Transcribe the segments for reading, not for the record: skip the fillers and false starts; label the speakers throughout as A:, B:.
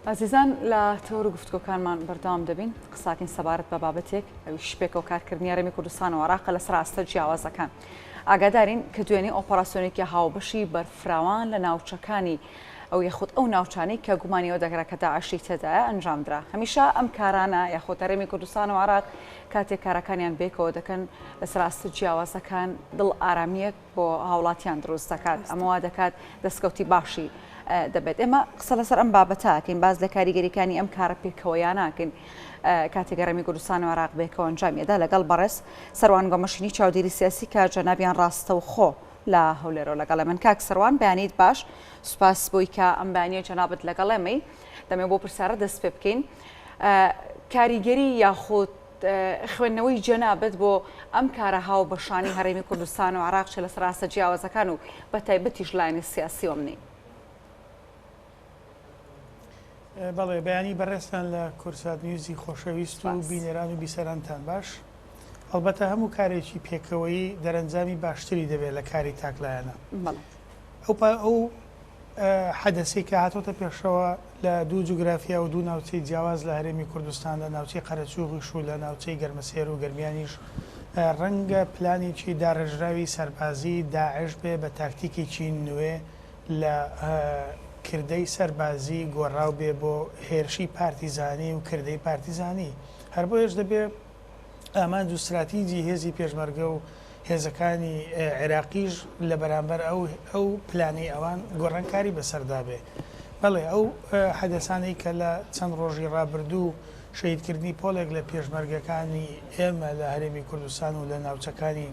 A: ئازیزان لە تەوەر و گفتوگۆکانمان بەردەوام دەبین، قساکەین سەبارەت بە بابەتێک ئەویش پێکەوە کارکردنی هەرێمی کوردستان و عێراقە لەسەر ئاستە جیاوازەکان. ئاگادارین کە دوێنێ ئۆپەراسیۆنێکی هاوبەشی بەرفراوان لە ناوچەکانی ئەو یاخود ئەو ناوچانەی کە گومانی ئەوە دەکرا کە داعشی تێدایە ئەنجامدرا. هەمیشە ئەم کارانە یاخود هەرێمی کوردستان و عێراق کاتێک کارەکانیان بێکەوە دەکەن لەسەر ئاستە جیاوازەکان دڵ ئارامییەک بۆ هاوڵاتیان دروست دەکات ئەمە وا دەکات دەستکەوتی باشی دەبێت ئێمە قسە لەسەر ئەم بابەتەکەین باز لە کاریگەریەکانی ئەم کارە پێکەوەیاناکەین کاتێک گەرەمی کوردستان و عراق بێکەوە ئەنجامیدا لەگەڵ بەڕێز سەروان گۆمەشینی چاودێری سیاسی کە جەنابیان ڕاستەوخۆ لە هەولێرەوە لەگەڵ من کاک سەروان بەیانیت باش سوپاس بۆی کە ئەم بەیانیە جەنابت لەگەڵ ئێمەی دەمێ بۆ پرسیارە دەست پێ بکەین کاریگەری یاخود خوێندنەوەی جەنابت بۆ ئەم کارە هاوبەشانەی هەرێمی کوردستان و عێراق چ لەسەر ئاستە جیاوازەکان و بە تایبەتیش لایەنی سیاسی و ئەمنی؟
B: بەڵێ بەیانی بەڕێزتان لە کوردسات نیوزی خۆشەویست و بینەران و بیسەرانتان باش. ئەڵبەتە هەموو کارێکی پێکەوەیی دەرەنجامی باشتری دەبێت لە کاری تاکلایەنە. ئەو حەدەسەی کە هاتۆتە پێشەوە لە دوو جوگرافیا و دوو ناوچەی جیاواز لە هەرێمی کوردستان لە ناوچەی قەرەچووغیش و لە ناوچەی گەرمەسێر و گەرمیانیش ڕەنگە پلانێکی داڕێژراوی سەربازی داعش بێ بە تاکتیکێکی نوێ لە کردەی سەربازی گۆڕاو بێ بۆ هێرشی پارتیزانی و کردەی پارتیزانی هەر بۆیەش دەبێ ئامانج و ستراتیجی هێزی پێشمەرگە و هێزەکانی عێراقیش لە بەرامبەر ئەو ئەو پلانەی ئەوان گۆڕانکاری بەسەردا بێ. بەڵێ ئەو حەدەسانەی کە لە چەند ڕۆژی ڕابردوو شەهیدکردنی پۆلێک لە پێشمەرگەکانی ئێمە لە هەرێمی کوردستان و لە ناوچەکانی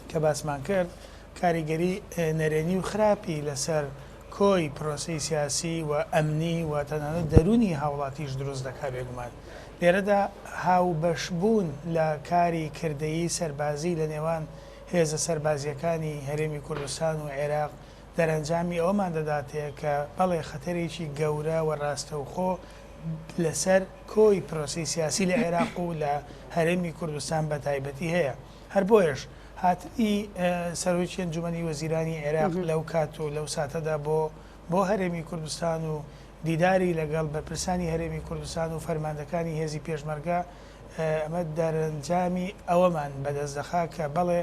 B: کە باسمان کرد کاریگەری نەرێنی و خراپی لەسەر کۆی پرۆسەی سیاسی و ئەمنی و تەنانەت دەروونی هاوڵاتیش دروست دەکا بێگومان لێرەدا هاوبەشبوون لە کاری کردەیی سەربازی لە نێوان هێزە سەربازییەکانی هەرێمی کوردستان و عێراق دەرەنجامی ئەوەمان دەداتێ کە بەڵێ خەتەرێکی گەورە و ڕاستەوخۆ لەسەر کۆی پرۆسەی سیاسی لە عێراق و لە هەرێمی کوردستان بە تایبەتی هەیە. هەر بۆیەش هاتنی سەرۆکی ئەنجومەنی وەزیرانی عێراق لەو کات و لەو ساتەدا بۆ بۆ هەرێمی کوردستان و دیداری لەگەڵ بەرپرسانی هەرێمی کوردستان و فەرماندەکانی هێزی پێشمەرگە ئەمە دەرەنجامی ئەوەمان بەدەست دەخا کە بەڵێ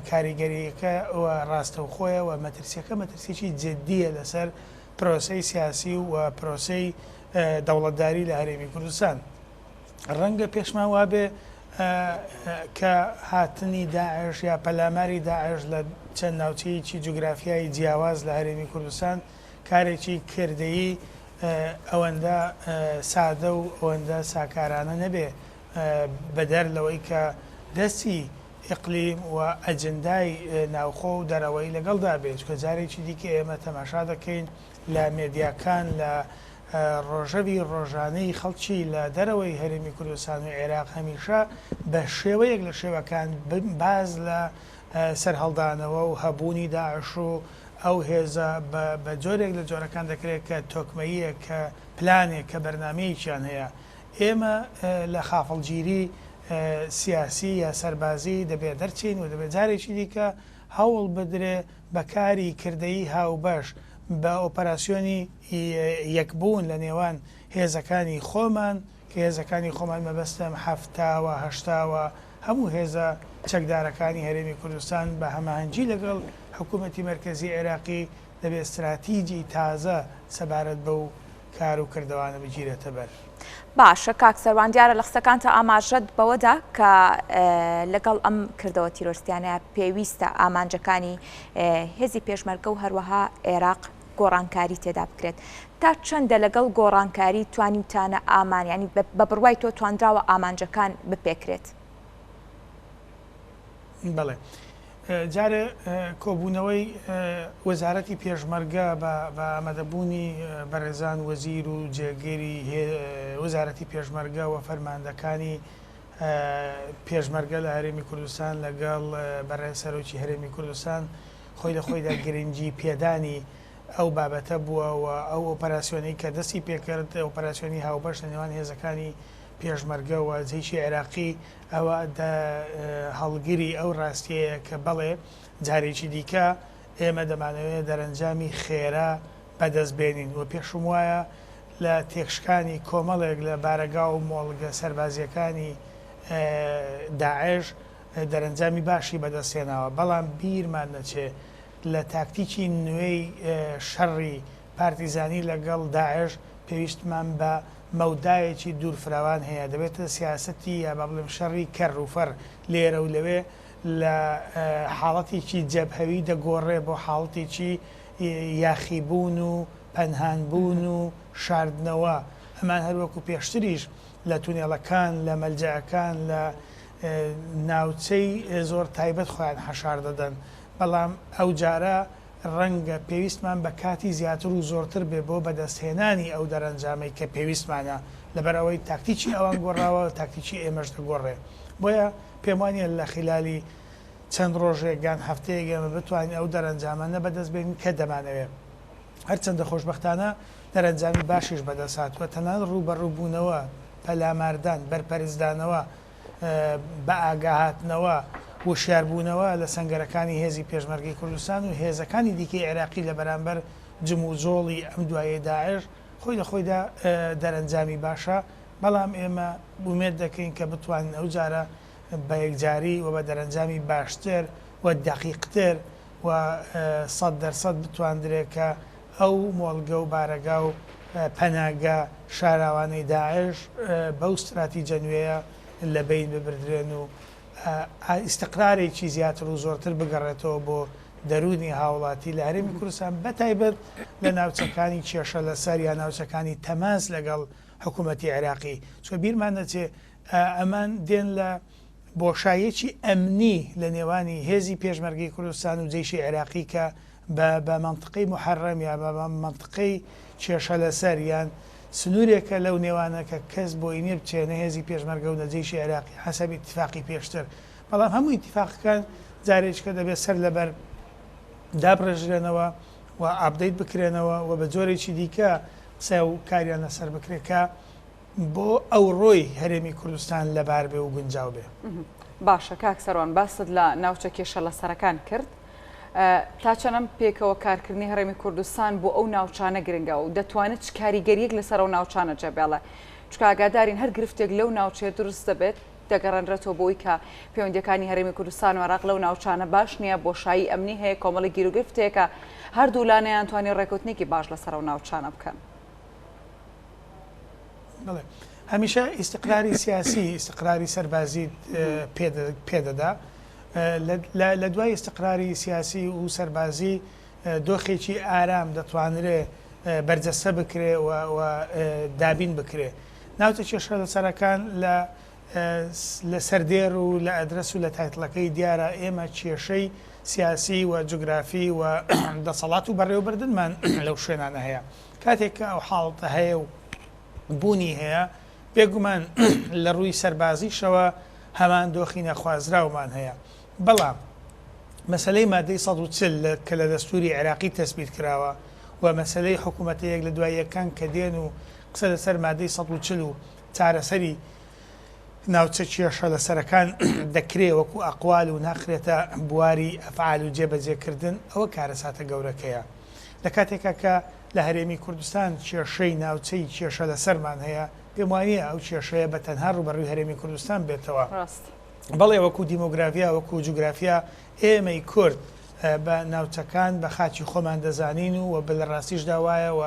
B: کاریگەریەکە و ڕاستەوخۆیە و مەترسیەکە مەترسیی جدیە لەسەر پرۆسەی سیاسی و پرۆسەی دەوڵەتداری لە هەرێمی کوردستان. ڕەنگە پێشمان وابێ کە هاتنی داعش یا پەلاماری داعش لە چەند ناوچەیەکی جوگرافیایی جیاواز لە هەرێمی کوردستان کارێکی کردەیی ئەوەندە سادە و ئەوەندە ساکارانە نەبێ بەدەر لەوەی کە دەستی ئیقلیم و ئەجندای ناوخۆ و دەرەوەی لەگەڵدا بێت چونکە جارێکی دیکە ئێمە تەماشا دەکەین لە مێدیاکان لە ڕۆژەڤی ڕۆژانەی خەڵکی لە دەرەوەی هەرێمی کوردستان و عێراق هەمیشە بە شێوەیەک لە شێوەکان باس لە سەرهەڵدانەوە و هەبوونی داعش و ئەو هێزە بە جۆرێک لە جۆرەکان دەکرێت کە تۆکمەییەک کە پلانێک کە بەرنامەیەکیان هەیە. ئێمە لە خافڵگیری سیاسی یا سەربازی دەبێ دەرچین و دەبێ جارێکی دیکە هەوڵ بدرێ بە کاری کردەیی هاوبەش بە ئۆپەراسیۆنی یەکبوون لە نێوان هێزەکانی خۆمان، کە هێزەکانی خۆمان مەبەستم 70 و 80 و هەموو هێزە چەکدارەکانی هەرێمی کوردستان بە هەماهەنگی لەگەڵ حکوومەتی مەرکەزی عێراقی دەبێ ستراتیجی تازە سەبارەت بەو کار و کردەوانە بگیرێتە بەر.
C: باشە کاک سەروان دیارە لە قسەکانتا ئاماژەت بەوەدا کە لەگەڵ ئەم کردەوە تیرۆرستیانەیە پێویستە ئامانجەکانی هێزی پێشمەرگە و هەروەها عێراق گۆڕانکاری تێدا بکرێت تا چەندە لەگەڵ گۆڕانکاری توانیوتانە ئامان ینی بە بڕوای تۆ توانراوە ئامانجەکان بپێکرێت؟
B: بەڵێ جارێ کۆبوونەوەی وەزارەتی پێشمەرگە بە ئامادەبوونی بەڕێزان وەزیر و جێگری وەزارەتی پێشمەرگە و فەرماندەکانی پێشمەرگە لە هەرێمی کوردستان لەگەڵ بەڕێز سەرۆکی هەرێمی کوردستان خۆی لە خۆیدا گرنگی پێدانی ئەو بابەتە بووە و ئەو ئۆپەراسیۆنەی کە دەستی پێکرد ئۆپەراسیۆنی هاوبەش لە نێوان هێزەکانی پێشمەرگە و جەیشی عێراقی ئەوە هەڵگری ئەو ڕاستیەیە کە بەڵێ جارێکی دیکە ئێمە دەمانەوێت دەرەنجامی خێرا بەدەست بێنین و پێشم وایە لە تێکشکانی کۆمەڵێک لە بارەگا و مۆڵگە سەربازییەکانی داعش دەرەنجامی باشی بەدەستهێناوە، بەڵام بیرمان نەچێ لە تاکتیکی نوێی شەڕی پارتیزانی لەگەڵ داعش پێویستمان بە مەودایەکی دوورفراوان هەیە، دەبێتە سیاسەتی یا با بڵێم شەڕی کەر و فەر لێرە و لەوێ لە حاڵەتێکی جەبهەوی دەگۆڕێ بۆ حاڵەتێکی یاخیبوون و پەنهان بوون و شاردنەوە، ئەمان هەر وەکو پێشتریش لە تونێڵەکان، لە مەلجەئەکان، لە ناوچەی زۆر تایبەت خۆیان حەشار دەدەن، بەڵام ئەوجارە ڕەنگە پێویستمان بە کاتی زیاتر و زۆرتر بێ بۆ بەدەستهێنانی ئەو دەرەنجامەی کە پێویستمانە، لەبەرئەوەی تاکتیکی ئەوان گۆڕاوە، تاکتیکی ئێمەش دەگۆڕێ. بۆیە پێموانیە لە خیلالی چەند ڕۆژێک یان هەفتەیەک ئێمە بتوانین ئەو دەرەنجامانە بەدەست بێنین کە دەمانەوێ. هەرچەندە خۆشبەختانە دەرەنجامی باشیش بەدەست هاتووە، تەنانەت ڕووبەڕووبوونەوە، پەلاماردان، بەرپەرچدانەوە، بەئاگاهاتنەوە، وشیاربوونەوە لە سەنگەرەکانی هێزی پێشمەرگەی کوردستان و هێزەکانی دیکەی عێراقی لە بەرامبەر جموجۆڵی ئەم دوایەی داعش خۆی لە خۆیدا دەرەنجامی باشە، بەڵام ئێمە ئومێد دەکەین کە بتوانین ئەو جارە بە یەکجاری و بە دەرەنجامی باشتر و دەقیقتر و 100% بتواندرێ کە ئەو مۆڵگە و بارەگا و پەناگە شاراوانەی داعش بەو ستراتیجە نوێیە لە بەین ببردرێن و ئیستقرارێکی زیاتر و زۆرتر بگەڕێتەوە بۆ دەروونی هاوڵاتی لە هەرێمی کوردستان بە تایبەت لە ناوچەکانی کێشە لەسەر یا ناوچەکانی تەماس لەگەڵ حکوومەتی عێراقی چونکە بیرمان نەچێ ئەمان دێن لە بۆشاییەکی ئەمنی لە نێوانی هێزی پێشمەرگەی کوردستان و جەیشی عێراقی کە بە بە مەنتقەی موحەرەم یا بە بە مەنتقەی کێشە لەسەر یان سنوورێکە لەو نێوانە کە کەس بۆی نیە بچێ نە هێزی پێشمەرگە و نە جەیشی عێراقی حەسەب ئیتیفاقی پێشتر بەڵام هەموو ئیتیفاقەکان جارێکیکە دەبێ سەر لەبەر دابڕێژرێنەوە و update بکرێنەوە و بە جۆرێکی دیکە قسە و کاریان لەسەر بکرێ کە بۆ ئەوڕۆی هەرێمی کوردستان لەبار بێ و گونجاو بێ.
A: باشە کاک سەروان باست لە ناوچە کێشە لەسەرەکان کرد تا چەند ئەم پێکەوە کارکردنی هەرێمی کوردستان بۆ ئەو ناوچانە گرنگە و دەتوانێت چ کاریگەریەک لەسەر ئەو ناوچانە جێبێڵێ چونکە ئاگادارین هەر گرفتێک لەو ناوچەیە دروست دەبێت دەگەڕێنرێتەوە بۆی کە پەیوەندیەکانی هەرێمی کوردستان و عێراق لەو ناوچانە باش نییە بۆشایی ئەمنی هەیە کۆمەڵی گیروگرفتێکە هەردوو لا نەیانتوانی ڕێکەوتنێکی باش لەسەر ئەو ناوچانە بکەن.
B: بەڵێ هەمیشە ئیستقراری سیاسی ئیستقراری سەربازی پێدەدا لە دوای ئیستقراری سیاسی و سەربازی دۆخێکی ئارام دەتوانرێ بەرجەستە بکرێ و دابین بکرێ ناوچە کێشە لەسەرەکان لە لە سەردێر و لە ئەدرەس و لە title ەکەی دیارە ئێمە کێشەی سیاسی و جوگرافی و دەسەڵات و بەڕێوەبردنمان لەو شوێنانە هەیە کاتێک کە ئەو حاڵەتە هەیە و بوونی هەیە، بێگومان لە ڕووی سەربازیشەوە هەمان دۆخی نەخوازراومان هەیە. بەڵام مەسەلەی مادەی 140 کە لە دەستووری عێراقی تەسبیت کراوە و مەسەلەی حکوومەتە یەک لە دوای یەکان کە دێن و قسە لەسەر مادەی 140 و چارەسەری ناوچە کێشە لەسەرەکان دەکرێ وەکو ئەقوال و ناخرێتە بواری ئەفعال و جێبەجێکردن، ئەوە کارەساتە گەورەکەیە. لە کاتێکا کە لە هەرێمی کوردستان کێشەی ناوچەی کێشە لەسەرمان هەیە، پێم وانییە ئەو کێشەیە بە تەنها ڕووبەڕووی هەرێمی کوردستان بێتەوە.
A: ڕاستە.
B: بەڵێ وەکو دیمۆگرافیا، وەکو جوگرافیا ئێمەی کورد بە ناوچەکان بە خاکی خۆمان دەزانین و لە ڕاستیشدا وایە و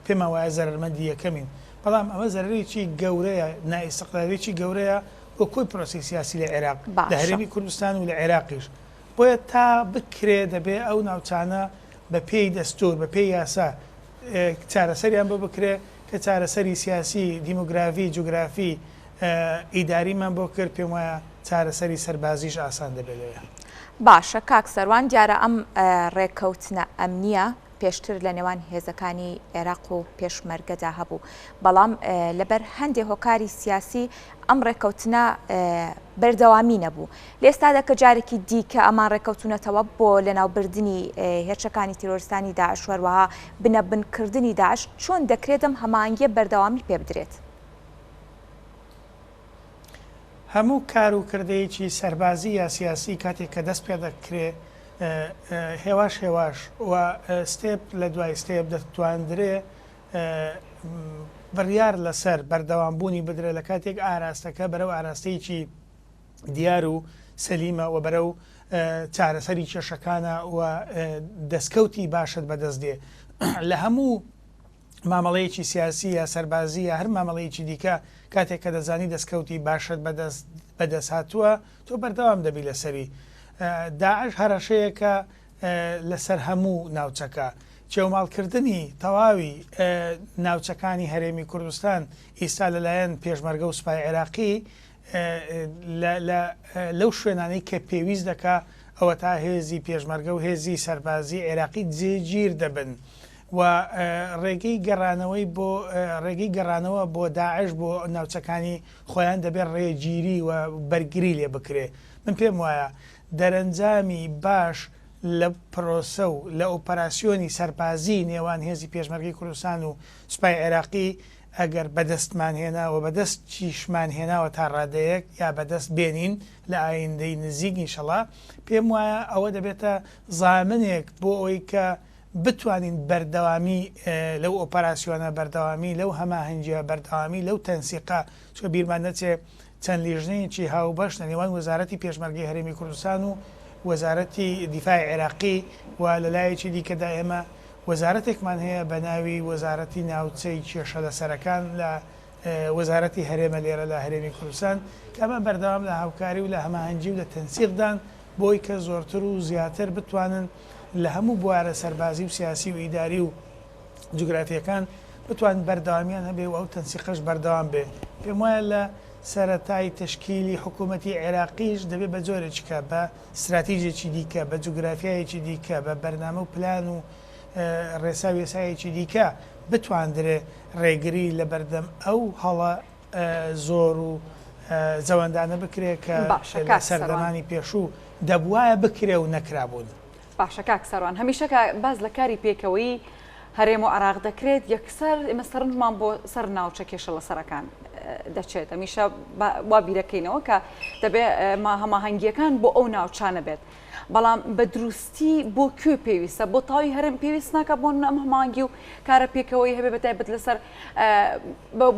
B: پێمان وایە زەرەرمەندی یەکەمین. بەڵام ئەمە زەرەرێکی گەورەیە، نائیستقرارییەکی گەورەیە بۆ کۆی پرۆسەی سیاسی لە عێراق، لە
C: باشە.
B: هەرێمی کوردستان و لە عێراقیش. بۆیە تا بکرێ دەبێ ئەو ناوچانە بە پێی دەستوور، بە پێی یاسا چارەسەریان بۆ بکرێ، کە چارەسەری سیاسی، دیمۆگراڤی، جوگرافی، ئیداریمان بۆ کرد، پێم وایە چارەسەری سەربازیش ئاسان دەبێ لەوێ.
C: باشە کاک سەروان، دیارە ئەم ڕێککەوتنە ئەمنییە پێشتر لە نێوان هێزەکانی عێراق و پێشمەرگەدا هەبوو، بەڵام لەبەر هەندێ هۆکاری سیاسی ئەم ڕێککەوتنە بەردەوامی نەبوو. لە ئێستادا کە جارێکی دیکە ئەمان ڕێککەوتوونەتەوە بۆ لەناوبردنی هێرشەکانی تیرۆرستانی داعش و هەروەها بنەبنکردنی داعش، چۆن دەکرێت ئەم هەماهەنگییە بەردەوامی پێبدرێت؟
B: هەموو کار و کردەیەکی سەربازی یا سیاسی کاتێک کە دەست پێدەکرێ هێواش هێواش و step لە دوای step دەتواندرێ. بڕیار لەسەر بەردەوامبوونی بدرێت لە کاتێک ئاراستەکە بەرەو ئاراستەیەکی دیار و سەلیمە و بەرەو چارەسەری کێشەکانە و دەستکەوتی باشت بەدەست دێ لە هەموو مامەڵەیەکی سیاسی یا سەربازی یا هەر مامەڵەیەکی دیکە کاتێک کە دەزانی دەستکەوتی باشت بەدەست بەدەست هاتووە تۆ بەردەوام دەبی لەسەری داعش هەڕەشەیەکە لەسەر هەموو ناوچەکە. کێوماڵکردنی تەواوی ناوچەکانی هەرێمی کوردستان ئیستا لەلایەن پێشمەرگە و سوپای عێراقی لەو شوێنانەی کە پێویست دەکا ئەوەتا هێزی پێشمەرگە و هێزی سەربازی عێراقی جێگیر دەبن و ڕێگەی گەڕانەوەی بۆ ڕێگەی گەڕانەوە بۆ داعش بۆ ناوچەکانی خۆیان دەبێت ڕێگیری و بەرگری لێ بکرێ. من پێم وایە دەرەنجامی باش لە پرۆسە و لە ئۆپەراسیۆنی سەربازیی نێوان هێزی پێشمەرگەی کوردستان و سوپای عێراقی ئەگەر بەدەستمان هێنا و بەدەستیشمان هێناوە تا ڕادەیەک یا بەدەست بێنین لە ئایندەی نزیک ئینشەڵا پێم وایە ئەوە دەبێتە زامنێک بۆ ئەوەی کە بتوانین بەردەوامی لەو ئۆپەراسیۆنە، بەردەوامی لەو هەماهەنگییە، بەردەوامی لەو تەنسیقە، چونکە بیرمان نەچێ چەند لیژنەیەکی هاوبەش لە نێوان وەزارەتی پێشمەرگەی هەرێمی کوردستان و وەزارەتی دیفاعی عێراقی و لە لایەکی دیکەدا ئێمە وەزارەتێکمان هەیە بە ناوی وەزارەتی ناوچەی کێشە لەسەرەکان لە وەزارەتی هەرێمە لێرە لە هەرێمی کوردستان کە ئەمە بەردەوام لە هاوکاری و لە هەماهەنگی و لە تەنسیقدان بۆی کە زۆرتر و زیاتر بتوانن لە هەموو بوارە سەربازی و سیاسی و ئیداری و جوگرافییەکان بتوانن بەردەوامیان هەبێ و ئەو تەنسیقەش بەردەوام بێ. پێم وایە لە سەرەتای تەشکیلی حکوومەتی عێراقیش دەبێ بە جۆرێکی کە بە ستراتیژێکی دیکە، بە جوگرافیایەکی دیکە، بە بەرنامە و پلان و ڕێسا و یەسایەکی دیکە بتواندرێ ڕێگری لە بەردەم ئەو هەڵە زۆر و زەوەندانە بکرێ کە
A: باشە
B: لە
A: کاک سەروان.
B: سەردەمانی پێشوو دەبوایە بکرێ و نەکرابوون.
A: باشە کاک ساروان هەمیشە کە باس لە کاری پێکەوەیی هەرێم و عێراق دەکرێت یەکسەر ئێمە سەرنجمان بۆ سەر ناوچە کێشە لەسەرەکان دەچێت هەمیشە وا بیرەکەینەوە کە دەبێ هەماهەنگیەکان بۆ ئەو ناوچانە بێت بەڵام بە دروستی بۆ کوێ پێویستە بۆ تاوی هەرێم پێویست ناکە بۆ ئەم هەماهەنگی و کارە پێکەوەی هەبێ بە تایبەت لەسەر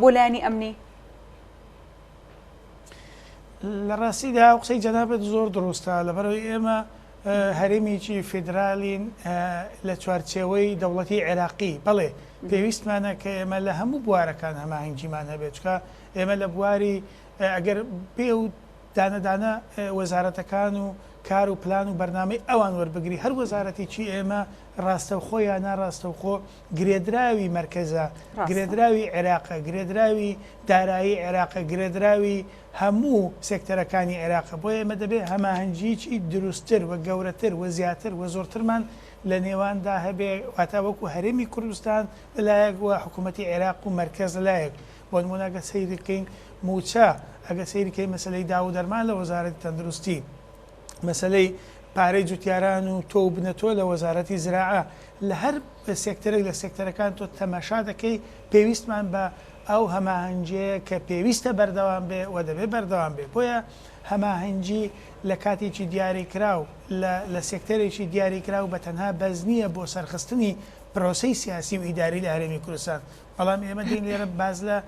A: بۆ لایەنی ئەمنی؟
B: لە ڕاستیدا ئەو قسەی جەنابت زۆر دروستە لەبەرئەوەی ئێمە هەرێمێکی فیدرالین لە چوارچێوەی دەوڵەتی عێراقی بەڵێ پێویستمانە کە ئێمە لە هەموو بوارەکان هەماهەنگیمان هەبێت چکە ئێمە لە بواری ئەگەر پێ و دانە دانە وەزارەتەکان و کار و پلان و بەرنامەی ئەوان وەربگری هەر وەزارەتێکی ئێمە ڕاستەوخۆ یا ناڕاستەوخۆ گرێدراوی مەرکەزە، گرێدراوی عێراقە، گرێدراوی دارایی عێراقە، گرێدراوی هەموو سێکتەرەکانی عێراقە، بۆیە ئێمە دەبێ هەماهەنگییەکی دروستتر و گەورەتر و زیاتر و زۆرترمان لە نێواندا هەبێ، واتە وەکو هەرێمی کوردستان لە لایەک و حکوومەتی عێراق و مەرکەز لە لایەک. بۆ نموونە ئەگەر سەیری بکەین مووچە، ئەگەر سەیری کەین مەسەلەی داو و دەرمان لە وەزارەتی تەندروستی، مەسەلەی پارەی جوتیاران و تۆ و بنەتۆ لە وەزارەتی زراعە لە هەر سێکتەرێک لە سێکتەرەکان تۆ تەماشا دەکەی پێویستمان بە ئەو هەماهەنگیەیە کە پێویستە بەردەوام بێ و دەبێ بەردەوام بێ بۆیە هەماهەنگی لە کاتێکی دیاریکراو لە لە سێکتەرێکی دیاریکراو بە تەنها بەس نییە بۆ سەرخستنی پرۆسەی سیاسی و ئیداری لە هەرێمی کوردستان بەڵام ئێمە دێین لێرە باس لە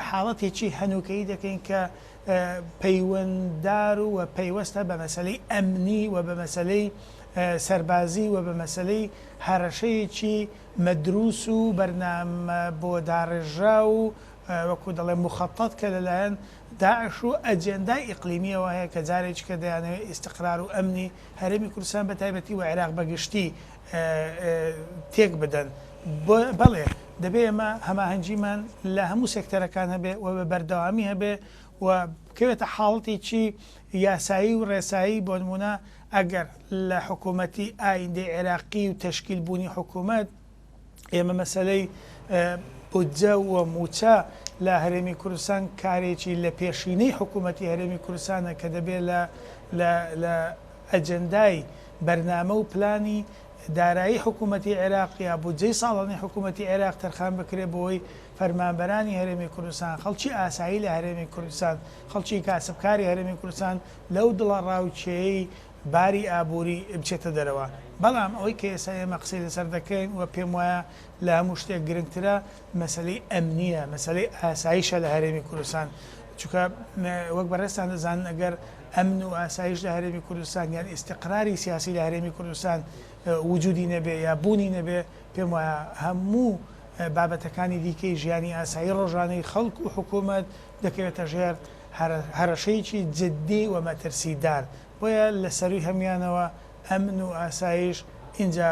B: حاڵەتێکی هەنووکەیی دەکەین کە پەیوەنددار و پەیوەستە بە مەسەلەی ئەمنی و بە مەسەلەی سەربازی و بە مەسەلەی هەرەشەیەکی مەدروس و بەرنامە بۆ داڕێژراو و وەکو دەڵێن موخەتەت کە لەلایەن داعش و ئەجێندای ئیقلیمییەوە هەیە کە جارێکی کە دەیانەوێت ئیستقرار و ئەمنی هەرێمی کوردستان بە تایبەتی و عێراق بە گشتی تێک بدەن. بەڵێ دەبێ ئێمە هەماهەنگیمان لە هەموو سێکتەرەکان هەبێ و بە بەردەوامی هەبێ و بکەوێتە حاڵەتێکی یاسایی و ڕێسایی، بۆ نموونە ئەگەر لە حکوومەتی ئایندەی عێراقی و تەشکیل بوونی حکوومەت ئێمە مەسەلەی بودجە و مووچە لە هەرێمی کوردستان کارێکی لە پێشینەی حکوومەتی هەرێمی کوردستانە کە دەبێ لە لە ئەجەندای بەرنامە و پلانی دارایی حکوومەتی عێراق یا بودجەی ساڵانەی حکوومەتی عێراق تەرخان بکرێت بۆی فەرمانبەرانی هەرێمی کوردستان، خەڵکی ئاسایی لە هەرێمی کوردستان، خەڵکی کاسبکاری هەرێمی کوردستان لەو دڵەڕاوکێیەی باری ئابووری بچێتە دەرەوە. بەڵام ئەوەی کە ئێستا ئێمە قسەی لەسەر دەکەین و پێم وایە لە هەموو شتێک گرنگترە مەسەلەی ئەمنییە، مەسەلەی ئاسایشە لە هەرێمی کوردستان. چونکە وەک بەڕێزتان دەزانن ئەگەر ئەمن و ئاسایش لە هەرێمی کوردستان یان ئیستیقراری سیاسی لە هەرێمی کوردستان وجودی نەبێ یا بوونی نەبێ پێم وایە هەموو بابەتەکانی دیکەی ژیانی ئاسایی ڕۆژانەی خەڵک و حکوومەت دەکەوێتە ژێر هەرەشەیەکی جددی و مەترسیدار. بۆیە لە سەرووی هەموویانەوە ئەمن و ئاسایش، ئینجا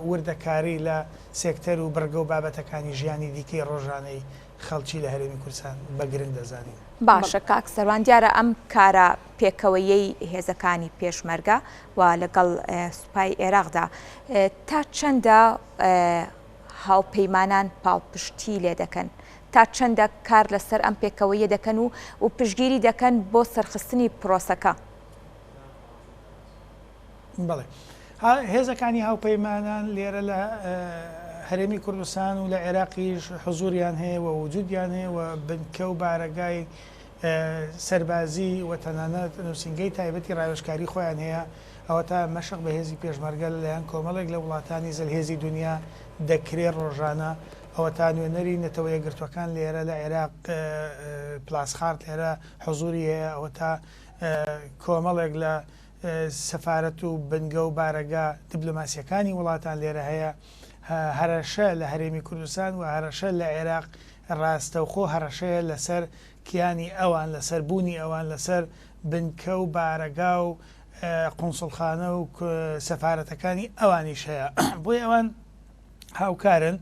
B: وردەکاری لە سێکتەر و بڕگە و بابەتەکانی ژیانی دیکەی ڕۆژانەی خەڵکی لە هەرێمی کوردستان بە گرنگ دەزانین.
C: باشە کاک سەروان دیارە ئەم کارە پێکەوەیەی هێزەکانی پێشمەرگە و لەگەڵ سوپای ئێراقدا تا چەندە هاوپەیمانان پاڵپشتی لێ دەکەن؟ تا چەندە کار لەسەر ئەم پێکەوەیە دەکەن و و پشتگیری دەکەن بۆ سەرخستنی پرۆسەکە؟
B: بەڵێ هێزەکانی هاوپەیمانان لێرە لە هەرێمی کوردستان و لە عێراقیش حزوریان هەیە و وجودیان هەیە و بنکە و بارەگای سەربازی و تەنانەت نووسینگەی تایبەتی ڕاوێژکاری خۆیان هەیە، ئەوەتا مەشق بە هێزی پێشمەرگە لەلایەن کۆمەڵێک لە وڵاتانی زلهێزی دونیا دەکرێ ڕۆژانە، ئەوەتا نوێنەری نەتەوە یەکگرتووەکان لێرە لە عێراق پلاسخارت لێرە حزوری هەیە، ئەوەتا کۆمەڵێک لە سەفارەت و بنگە و بارەگا دیبلۆماسییەکانی وڵاتان لێرە هەیە، هەرەشە لە هەرێمی کوردستان و هەرەشە لە عێراق ڕاستەوخۆ هەڕەشەیە لەسەر کیانی ئەوان، لەسەر بوونی ئەوان، لەسەر بنکە و بارەگا و قونسوڵخانە و سەفارەتەکانی ئەوانیش هەیە. بۆیە ئەوان هاوکارن،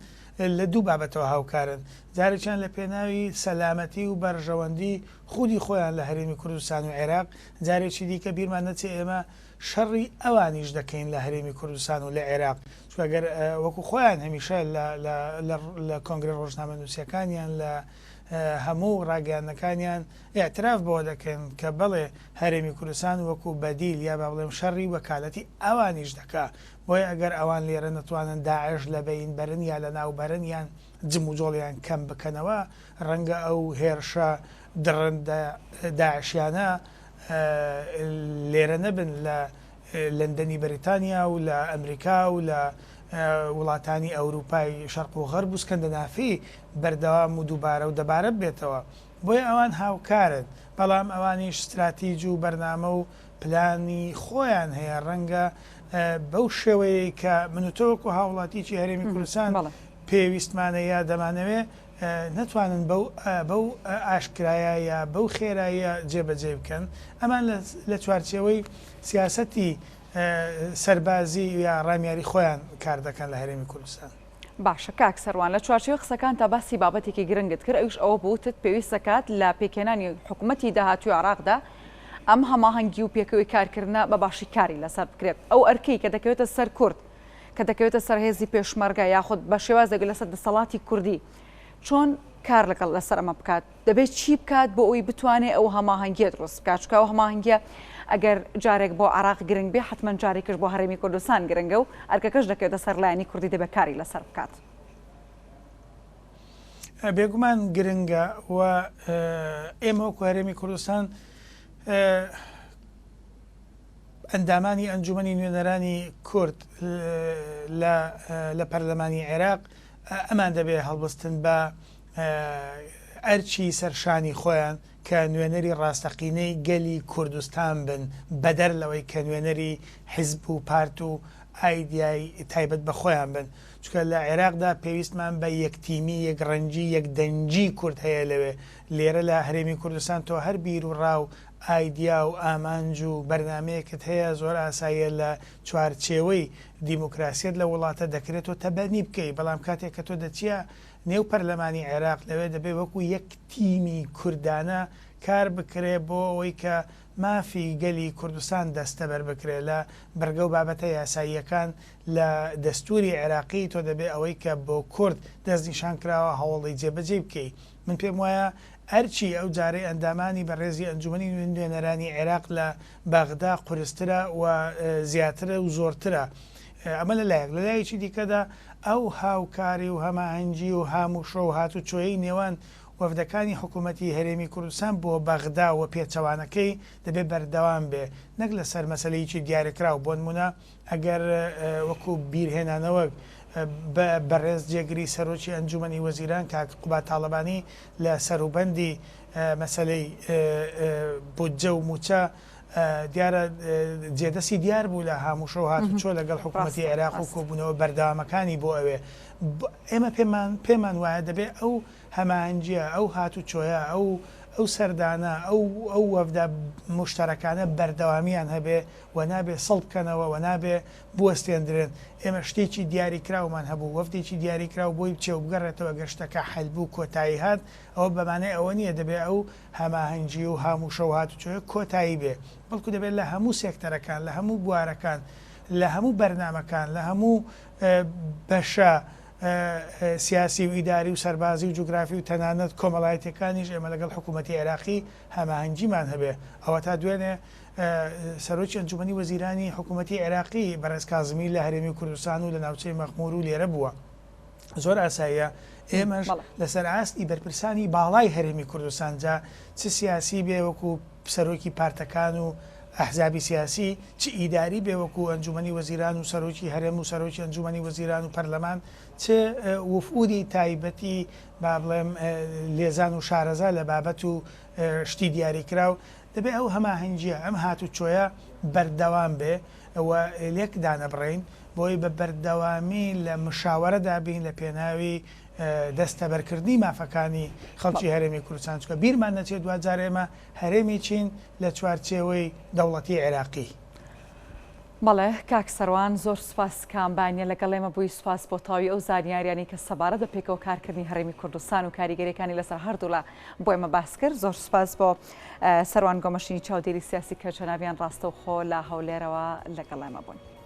B: لە دوو بابەتەوە هاوکارن، جارێکیان لە پێناوی سەلامەتی و بەرژەوەندی خودی خۆیان لە هەرێمی کوردستان و عێراق، جارێکی دیکە بیرمان نەچێ ئێمە شەڕی ئەوانیش دەکەین لە هەرێمی کوردستان و لە عێراق، چونکە گەر وەکو خۆیان هەمیشە لە کۆنگرە ڕۆژنامەنووسیەکانیان لە هەموو ڕاگەیاندنەکانیان ئیعتراف بەوە دەکەن کە بەڵێ هەرێمی کوردستان وەکو بەدیل یا با بڵێم شەڕی وەکالەتی ئەوانیش دەکا، بۆیە ئەگەر ئەوان لێرە نەتوانن داعش لەبەین بەرن یا لەناو بەرن یان جموجۆڵیان کەم بکەنەوە ڕەنگە ئەو هێرشە دڕندە داعشیانە لێرە نەبن لە لەندەنی بەریتانیا و لە ئەمریکا و لە وڵاتانی ئەوروپای شەرق و غەرب و سکەندەنافی بەردەوام و دووبارە و دەبارە بێتەوە. بۆیە ئەوان هاوکارن، بەڵام ئەوانیش ستراتیج و بەرنامە و پلانی خۆیان هەیە، ڕەنگە بەو شێوەیەی کە من و تۆ وەکو هاوڵاتیی هەرێمی کوردستان پێویستمانە یا دەمانەوێ نەتوانن بەو بەو ئاشکرایە یا بەو خێراییە جێبەجێی بکەن، ئەمان لە چوارچێوەی سیاسەتی سەربازی یا ڕامیاری خۆیان کار دەکەن لە هەرێمی کوردستان.
A: باشە کاک سەروان لە چوارچێوەی قسەکانتا باسی بابەتێکی گرنگت کرد ئەویش ئەوە بوو وتت پێویست دەکات لە پێکهێنانی حکومەتی داهاتووی عێراقدا ئەم هەماهەنگی و پێکەوەی کارکردنە بە باشی کاری لەسەر بکرێت ئەو ئەرکەی کە دەکەوێتە سەر کورد کە دەکەوێتە سەر هێزی پێشمەرگە یاخود بە شێوازێک لەسەر دەسەڵاتی کوردی چۆن کار لەگەڵ لەسەر ئەمە بکات دەبێت چی بکات بۆ ئەوی بتوانێت ئەو هەماهەنگیە دروست بکات چونکە ئەو هەماهەنگیە ئەگەر جارێک بۆ عراق گرنگ بێ حتمما جارێکش بۆ هەرێمی کوردستان گرنگە و ئەرکەکەش دەکەوێتە سەر لایەنی کوردی دەبێت کاری لەسەر بکات.
B: بێگومان گرنگە و ئێمە وەکو هەرێمی کوردستان ئەندامانی ئەنجومەنی نوێنەرانی کورد لە لە پەرلەمانی عێراق ئەمان دەبێ هەڵبستن بە ئەرکی سەرشانی خۆیان کە نوێنەری ڕاستەقینەی گەلی کوردستان بن بەدەر لەوەی کە نوێنەری حیزب و پارت و ئایدیای تایبەت بە خۆیان بن چونکە لە عێراقدا پێویستمان بە یەک تیمی یەک ڕەنگی یەک دەنگی کورد هەیە لەوێ لێرە لە هەرێمی کوردستان تۆ هەر بیر و ڕا و ئایدیا و ئامانج و بەرنامەیەکت هەیە زۆر ئاساییە لە چوارچێوەی دیموکراسیەت لە وڵاتە دەکرێت تۆ تەبەنی بکەی بەڵام کاتێک کە تۆ دەچیە نێو پەرلەمانی عێراق لەوێ دەبێ وەکو یەک تیمی کوردانە کار بکرێ بۆ ئەوەی کە مافی گەلی کوردستان دەستەبەر بکرێ لە بڕگە و بابەتە یاساییەکان لە دەستوری عێراقی تۆ دەبێ ئەوەی کە بۆ کورد دەستنیشان کراوە هەوڵی جێبەجێی بکەی من پێم وایە ئەرکی ئەو جارەی ئەندامانی بەڕێزی ئەنجومەنی نوێنەرانی عێراق لە بەغدا قورسترە و زیاترە و زۆرترە. ئەمە لە لایەک، لە لایەکی دیکەدا ئەو هاوکاری و هەماهەنگی و هاموشۆ و هاتوچۆیەی نێوان وەفدەکانی حکوومەتی هەرێمی کوردستان بۆ بەغدا و پێچەوانەکەی دەبێ بەردەوام بێ نەک لەسەر مەسەلەیەکی دیاریکراو بۆنموونە ئەگەر وەکوو بیرهێنانەوەک بە بەڕێز جێگری سەرۆکی ئەنجوومەنی وەزیران کاک قوباد تاڵەبانی لە سەروبەندی مەسەلەی بودجە و مووچە دیارە جێدەستی دیار بوو لە هاموشۆ و هاتوچۆ لەگەڵ حکوومەتی عێراق و کۆبوونەوە بەردەوامەکانی بۆ ئەوێ. ئێمە پێمان پێمان وایە دەبێ ئەو هەماهەنگییە، ئەو هاتوچۆیە، ئەو ئەو سەردانە، ئەو ئەو وەفدە موشتەرەکانە بەردەوامییان هەبێ و نابێ سڵ بکەنەوە و نابێ بوەستێندرێن. ئێمە شتێکی دیاریکراومان هەبوو، وەفدێکی دیاریکراو بۆی بچێ و بگەڕێتەوە، گەر شتەکە حەل بوو، کۆتایی هات، ئەوە بە مانای ئەوە نییە دەبێ ئەو هەماهەنگی و هاموشە و هاتوچۆیە کۆتایی بێ، بەڵکو دەبێت لە هەموو سێکتەرەکان، لە هەموو بوارەکان، لە هەموو بەرنامەکان، لە هەموو بەشە سیاسی و ئیداری و سەربازی و جوگرافی و تەنانەت کۆمەڵایەتیەکانیش ئێمە لەگەڵ حکوومەتی عێراقی هەماهەنگیمان هەبێ. ئەوەتا دوێنێ سەرۆکی ئەنجومەنی وەزیرانی حکوومەتی عێراقی بەڕێز کازمی لە هەرێمی کوردستان و لە ناوچەی مەخموور و لێرە بووە. زۆر ئاساییە ئێمەش لەسەر ئاستی بەرپرسانی باڵای هەرێمی کوردستان جا چ سیاسی بێ وەکو سەرۆکی پارتەکان و ئەحزابی سیاسی چ ئیداری بێ وەکو ئەنجومەنی وەزیران و سەرۆکی هەرێم و سەرۆکی ئەنجومەنی وەزیران و پەرلەمان چ وفودی تایبەتی با بڵێم لێزان و شارەزا لە بابەت و شتی دیاریکراو دەبێ ئەو هەماهەنگییە، ئەم هاتوچۆیە بەردەوام بێ و لێک دانەبڕێین، بۆی بە بەردەوامی لە مشاوەرەدا بین لە پێناوی دەستەبەرکردنی مافەکانی خەڵکی هەرێمی کوردستان، چونکە بیرمان نەچێت دواجار ئێمە هەرێمێکین لە چوارچێوەی دەوڵەتی عێراقی.
A: بەڵێ کاک سەروان زۆر سوپاس کام بانیە لەگەڵ ئێمە بووی سوپاس بۆ تەواوی ئەو زانیاریانەی کە سەبارەت بە پێکەوە کارکردنی هەرێمی کوردستان و کاریگەریەکانی لەسەر هەردوولا بۆ ئێمە باس کرد زۆر سوپاس بۆ سەروان گۆمەشینی چاودێری سیاسی کە جەنابیان ڕاستەوخۆ لە هەولێرەوە لەگەڵ ئێمە بوون.